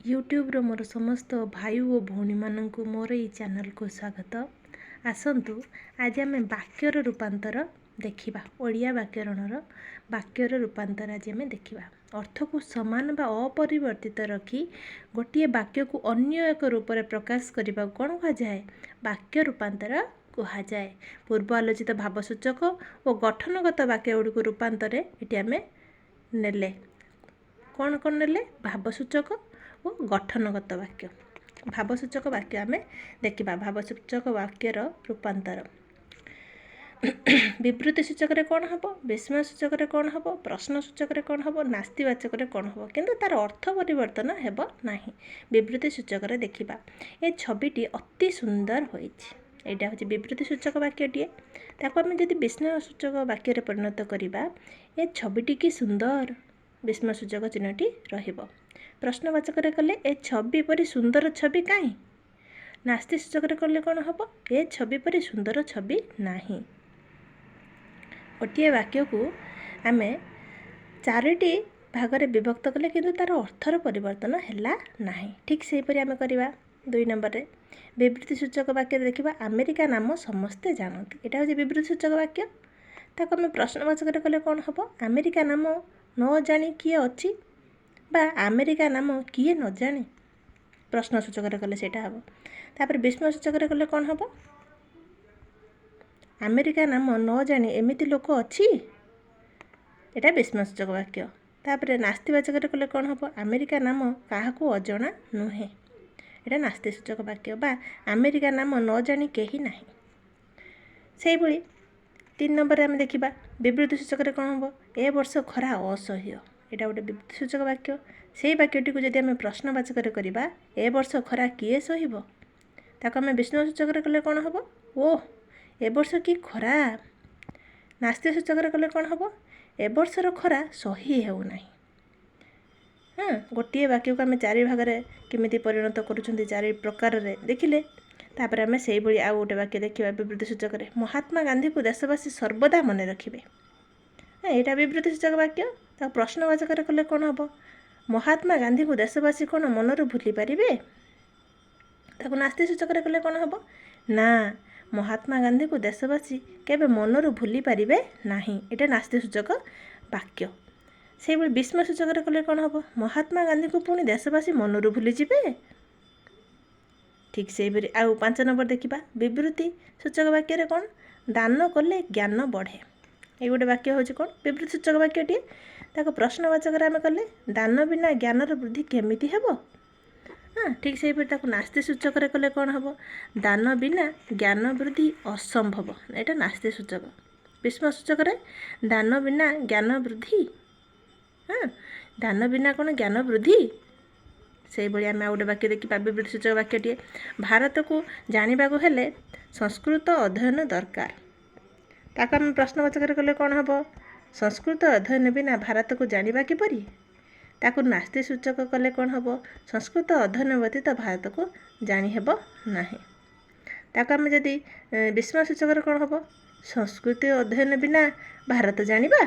ୟୁଟ୍ୟୁବ୍ର ମୋର ସମସ୍ତ ଭାଇ ଓ ଭଉଣୀମାନଙ୍କୁ ମୋର ଏଇ ଚ୍ୟାନେଲ୍କୁ ସ୍ୱାଗତ। ଆସନ୍ତୁ ଆଜି ଆମେ ବାକ୍ୟର ରୂପାନ୍ତର ଦେଖିବା। ଓଡ଼ିଆ ବ୍ୟାକରଣର ବାକ୍ୟର ରୂପାନ୍ତର ଆଜି ଆମେ ଦେଖିବା। ଅର୍ଥକୁ ସମାନ ବା ଅପରିବର୍ତ୍ତିତ ରଖି ଗୋଟିଏ ବାକ୍ୟକୁ ଅନ୍ୟ ଏକ ରୂପରେ ପ୍ରକାଶ କରିବାକୁ କ'ଣ କୁହାଯାଏ? ବାକ୍ୟ ରୂପାନ୍ତର କୁହାଯାଏ। ପୂର୍ବ ଆଲୋଚିତ ଭାବସୂଚକ ଓ ଗଠନଗତ ବାକ୍ୟ ଗୁଡ଼ିକୁ ରୂପାନ୍ତରେ ଏଠି ଆମେ ନେଲେ। କ'ଣ କ'ଣ ନେଲେ? ଭାବସୂଚକ ଓ ଗଠନଗତ ବାକ୍ୟ। ଭାବସୂଚକ ବାକ୍ୟ ଆମେ ଦେଖିବା। ଭାବସୂଚକ ବାକ୍ୟର ରୂପାନ୍ତର ବିବୃତି ସୂଚକରେ କ'ଣ ହେବ, ବିସ୍ମୟ ସୂଚକରେ କ'ଣ ହେବ, ପ୍ରଶ୍ନ ସୂଚକରେ କ'ଣ ହେବ, ନାସ୍ତିବାଚକରେ କ'ଣ ହେବ, କିନ୍ତୁ ତା'ର ଅର୍ଥ ପରିବର୍ତ୍ତନ ହେବ ନାହିଁ। ବିବୃତି ସୂଚକରେ ଦେଖିବା, ଏ ଛବିଟି ଅତି ସୁନ୍ଦର ହୋଇଛି। ଏଇଟା ହେଉଛି ବିବୃତି ସୂଚକ ବାକ୍ୟଟିଏ। ତାକୁ ଆମେ ଯଦି ବିସ୍ମୟ ସୂଚକ ବାକ୍ୟରେ ପରିଣତ କରିବା, ଏ ଛବିଟି କି ସୁନ୍ଦର, ବିସ୍ମୟ ସୂଚକ ଚିହ୍ନଟି ରହିବ। ପ୍ରଶ୍ନବାଚକରେ କଲେ, ଏ ଛବି ପରି ସୁନ୍ଦର ଛବି କାହିଁ? ନାସ୍ତି ସୂଚକରେ କଲେ କ'ଣ ହେବ? ଏ ଛବି ପରି ସୁନ୍ଦର ଛବି ନାହିଁ। ଗୋଟିଏ ବାକ୍ୟକୁ ଆମେ ଚାରିଟି ଭାଗରେ ବିଭକ୍ତ କଲେ, କିନ୍ତୁ ତା'ର ଅର୍ଥର ପରିବର୍ତ୍ତନ ହେଲା ନାହିଁ। ଠିକ୍ ସେହିପରି ଆମେ କରିବା 2 ନମ୍ବରରେ ବିବୃତି ସୂଚକ ବାକ୍ୟରେ ଦେଖିବା, ଆମେରିକା ନାମ ସମସ୍ତେ ଜାଣନ୍ତି। ଏଇଟା ହେଉଛି ବିବୃତି ସୂଚକ ବାକ୍ୟ। ତାକୁ ଆମେ ପ୍ରଶ୍ନବାଚକରେ କଲେ କ'ଣ ହେବ? ଆମେରିକା ନାମ ନ ଜାଣି କିଏ ଅଛି ବା ଆମେରିକା ନାମ କିଏ ନ ଜାଣେ? ପ୍ରଶ୍ନ ସୂଚକରେ କଲେ ସେଇଟା ହେବ। ତାପରେ ବିସ୍ମୟ ସୂଚକରେ କଲେ କ'ଣ ହେବ? ଆମେରିକା ନାମ ନ ଜାଣି ଏମିତି ଲୋକ ଅଛି? ଏଇଟା ବିସ୍ମୟ ସୂଚକ ବାକ୍ୟ। ତାପରେ ନାସ୍ତିବାଚକରେ କଲେ କ'ଣ ହେବ? ଆମେରିକା ନାମ କାହାକୁ ଅଜଣା ନୁହେଁ। ଏଇଟା ନାସ୍ତି ସୂଚକ ବାକ୍ୟ ବା ଆମେରିକା ନାମ ନ ଜାଣି କେହି ନାହିଁ। ସେଇଭଳି 3 ନମ୍ବରରେ ଆମେ ଦେଖିବା ବିବୃତି ସୂଚକରେ କ'ଣ ହେବ? ଏ ବର୍ଷ ଖରା ଅସହ୍ୟ। ଏଇଟା ଗୋଟେ ବିବୃତି ସୂଚକ ବାକ୍ୟ। ସେଇ ବାକ୍ୟଟିକୁ ଯଦି ଆମେ ପ୍ରଶ୍ନବାଚକରେ କରିବା, ଏ ବର୍ଷ ଖରା କିଏ ସହିବ? ତାକୁ ଆମେ ବିସ୍ମୟ ସୂଚକରେ କଲେ କ'ଣ ହେବ? ଓଃ, ଏ ବର୍ଷ କି ଖରା! ନାସ୍ତି ସୂଚକରେ କଲେ କ'ଣ ହେବ? ଏ ବର୍ଷର ଖରା ସହି ହେଉନାହିଁ। ହଁ, ଗୋଟିଏ ବାକ୍ୟକୁ ଆମେ ଚାରି ଭାଗରେ କେମିତି ପରିଣତ କରୁଛନ୍ତି, ଚାରି ପ୍ରକାରରେ ଦେଖିଲେ। ତାପରେ ଆମେ ସେଇଭଳି ଆଉ ଗୋଟେ ବାକ୍ୟ ଦେଖିବା ବିବୃତି ସୂଚକରେ। ମହାତ୍ମା ଗାନ୍ଧୀକୁ ଦେଶବାସୀ ସର୍ବଦା ମନେ ରଖିବେ। ଏଇଟା ବିବୃତି ସୂଚକ ବାକ୍ୟ। ତାକୁ ପ୍ରଶ୍ନବାଚକରେ କଲେ କ'ଣ ହେବ? ମହାତ୍ମା ଗାନ୍ଧୀକୁ ଦେଶବାସୀ କ'ଣ ମନରୁ ଭୁଲି ପାରିବେ? ତାକୁ ନାସ୍ତି ସୂଚକରେ କଲେ କ'ଣ ହେବ? ନା, ମହାତ୍ମା ଗାନ୍ଧୀକୁ ଦେଶବାସୀ କେବେ ମନରୁ ଭୁଲି ପାରିବେ ନାହିଁ। ଏଇଟା ନାସ୍ତି ସୂଚକ ବାକ୍ୟ। ସେଇଭଳି ବିସ୍ମୟ ସୂଚକରେ କଲେ କ'ଣ ହେବ? ମହାତ୍ମା ଗାନ୍ଧୀକୁ ପୁଣି ଦେଶବାସୀ ମନରୁ ଭୁଲିଯିବେ? ଠିକ୍ ସେହିପରି ଆଉ 5 ନମ୍ବର ଦେଖିବା ବିବୃତି ସୂଚକ ବାକ୍ୟରେ କ'ଣ? ଦାନ କଲେ ଜ୍ଞାନ ବଢ଼େ। ଏଇ ଗୋଟେ ବାକ୍ୟ ହେଉଛି କ'ଣ? ବିବୃତି ସୂଚକ ବାକ୍ୟଟିଏ। ତାକୁ ପ୍ରଶ୍ନବାଚକରେ ଆମେ କଲେ, ଦାନ ବିନା ଜ୍ଞାନର ବୃଦ୍ଧି କେମିତି ହେବ? ହଁ, ଠିକ୍ ସେହିପରି ତାକୁ ନାସ୍ତି ସୂଚକରେ କଲେ କ'ଣ ହେବ? ଦାନ ବିନା ଜ୍ଞାନ ବୃଦ୍ଧି ଅସମ୍ଭବ। ଏଇଟା ନାସ୍ତି ସୂଚକ। ବିସ୍ମୟ ସୂଚକରେ ଦାନ ବିନା ଜ୍ଞାନ ବୃଦ୍ଧି, ହଁ, ଦାନ ବିନା କ'ଣ ଜ୍ଞାନ ବୃଦ୍ଧି? ସେଇଭଳି ଆମେ ଆଉ ଗୋଟେ ବାକ୍ୟ ଦେଖିବା ବିବୃତି ସୂଚକ ବାକ୍ୟଟିଏ। ଭାରତକୁ ଜାଣିବାକୁ ହେଲେ ସଂସ୍କୃତ ଅଧ୍ୟୟନ ଦରକାର। ତାକୁ ଆମେ ପ୍ରଶ୍ନବାଚକରେ କଲେ କ'ଣ ହେବ? ସଂସ୍କୃତ ଅଧ୍ୟୟନ ବିନା ଭାରତକୁ ଜାଣିବା କିପରି? ତାକୁ ନାସ୍ତି ସୂଚକ କଲେ କ'ଣ ହେବ? ସଂସ୍କୃତ ଅଧ୍ୟୟନ ବ୍ୟତୀତ ଭାରତକୁ ଜାଣିହେବ ନାହିଁ। ତାକୁ ଆମେ ଯଦି ବିସ୍ମୟ ସୂଚକରେ କ'ଣ ହେବ? ସଂସ୍କୃତି ଅଧ୍ୟୟନ ବିନା ଭାରତ ଜାଣିବା?